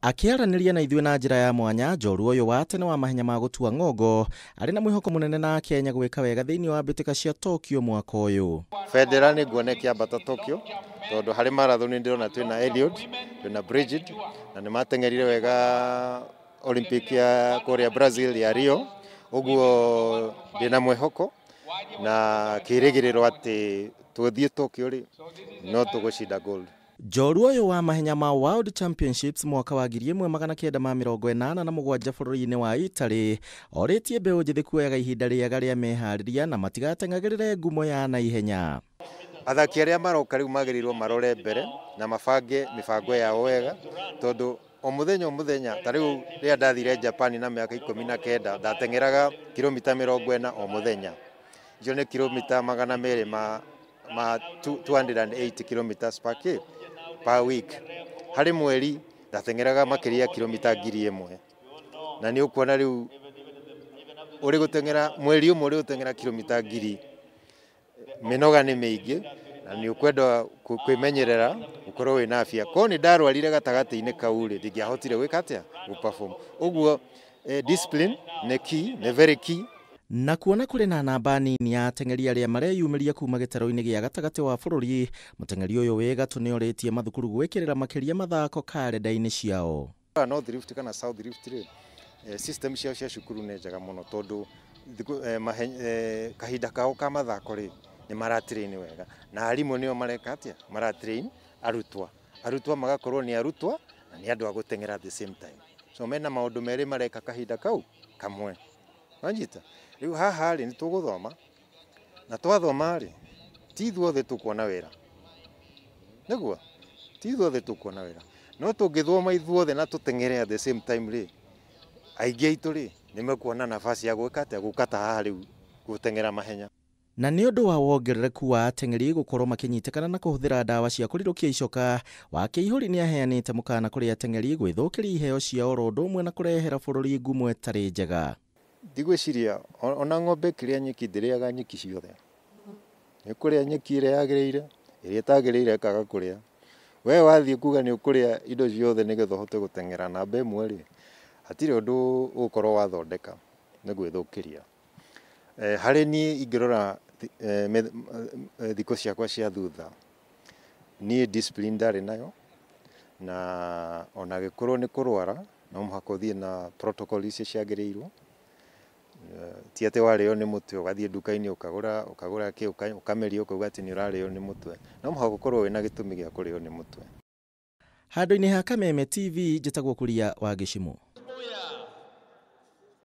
Akĩaranĩria na ithuĩ na njĩra ya mwanya, njorua ũyũ wa tene wa mahenya ma gũtua ng'ongo arĩ na mwĩhoko mũnene na Kenya gwĩka wega thĩinĩ wa mbĩtĩka cia Tokyo mwaka ũyũ. Bendera nĩ nguona ĩkĩambata Tokyo tondũ harĩ marathon ndĩrona twĩna Eliud, twĩna Brigid na nĩ mateng'erire wega Olympic ya kũrĩa Brazil ya Rio, ũguo ndĩna mwĩhoko na kĩrĩgĩrĩro atĩ twathiĩ Tokyo rĩ no tũgũcinda gold. Njorua ũyũ wa mahenya ma World Championships mwaka wa 1987 bũrũri-inĩ wa Italy orĩtie mbeũ njĩthĩ kuoyaga ihinda rĩega rĩa meharĩria na matigateng'agĩrĩre ngumo ya naihenya. Athaki arĩa maroka rĩu magĩrĩirwo marore mbere na mabange mĩbango yao wega tondũ o mũthenya o mũthenya ta rĩu rĩrĩa ndathire Japan na mĩaka 19 ndateng'eraga kilomita 40 o mũthenya. Icio nĩ kilomita 200 ma 280 kilometers per week. Harĩ mweri ndateng'eraga makĩria kilomita 1000 na nĩ ũkuona rĩu ũrĩ gũteng'era mweri ũmwe ũrĩ gũteng'era kilomita 1000, mĩnoga nĩ mĩingĩ na nĩ ũkwenda kwĩmenyerera ũkorwo wĩna afya. Korwo nĩ ndarwarire gatagatĩ-inĩ kau rĩ, ndingĩahotire gwĩka atĩa gũ-perform. Ũguo discipline nĩ key, nĩ very key. Na kuona kũrĩ na namba nini ya ateng'eri arĩa mareyumĩria kuma gĩtarũ-inĩ gĩa gatagatĩ wa bũrũri, mũteng'eri ũyũ wĩ gatũ nĩorĩtie mathukuru gwĩkĩrĩra makĩria mathako karenda-inĩ ciao. North Rift kana South Rift rĩ, system ciao cia cukuru nĩ njega mũno tondũ kahinda kao ka mathako rĩ nĩ maratrain wega na arimũ nĩo mareka atĩa, maratrain arutwo, arutwo magakorwo nĩ arutwo na nĩ andũ a gũteng'era at the same time, so mena maũndũ merĩ mareka kahinda kau kamwe. Wanyita rĩu haha rĩ nĩ tũgũthoma na twathoma rĩ ti ithuothe tũkuona wĩra, nĩguo ti ithuothe tũkuona wĩra, no tũngĩthoma ithuothe na tũteng'ere at the same time rĩ, aingĩ aitũ rĩ nĩ mekuona nafasi ya gwĩka atĩa, gũka ta haha rĩu gũteng'era mahenya. Na nĩ ũndũ wa wongerereku wa ateng'eri gũkorwo makĩnyitĩkana na kũhũthĩra ndawa cia kũrirũkia icoka, Wakĩihũri nĩaheanĩte mũkana kũrĩ ateng'eri gwĩthũkĩria iheo ciao oro ũndũ ũmwe na kũrehera bũrũri ngumo ĩtarĩ njega. Ndigwĩciria ona ng'ombe ĩkĩrĩa nyeki ndĩrĩaga nyeki ciothe, nĩ kũrĩa nyeki ĩrĩa yagĩrĩire, ĩrĩa ĩtagĩrĩire ĩkaga kũrĩa. We wathiĩ kuga nĩ ũkũrĩa indo ciothe nĩgetha ũhote gũteng'era namba ĩmwe rĩ, hatirĩ ũndũ ũgũkorwo wathondeka, nĩ gwĩthũkĩria. Harĩ niĩ ingĩrora thikũ ciakwa cia thutha, niĩ discipline ndarĩ nayo na ona gĩkorwo nĩ kũrwara no mũhaka ũthiĩ na protocol icio ciagĩrĩirwo. Ti atĩ warĩo nĩ mũtwe ũgathiĩ nduka-inĩ ũkagũra ũkagũra kĩ ũkameria ũkauga atĩ nĩ ũrarĩo nĩ mũtwe, no mũhaka ũkorwo wĩna gĩtũmi gĩa kũrĩo nĩ mũtwe. Handũ-inĩ ha Kameme TV njĩtagwo Kuria wa Gĩcimũ.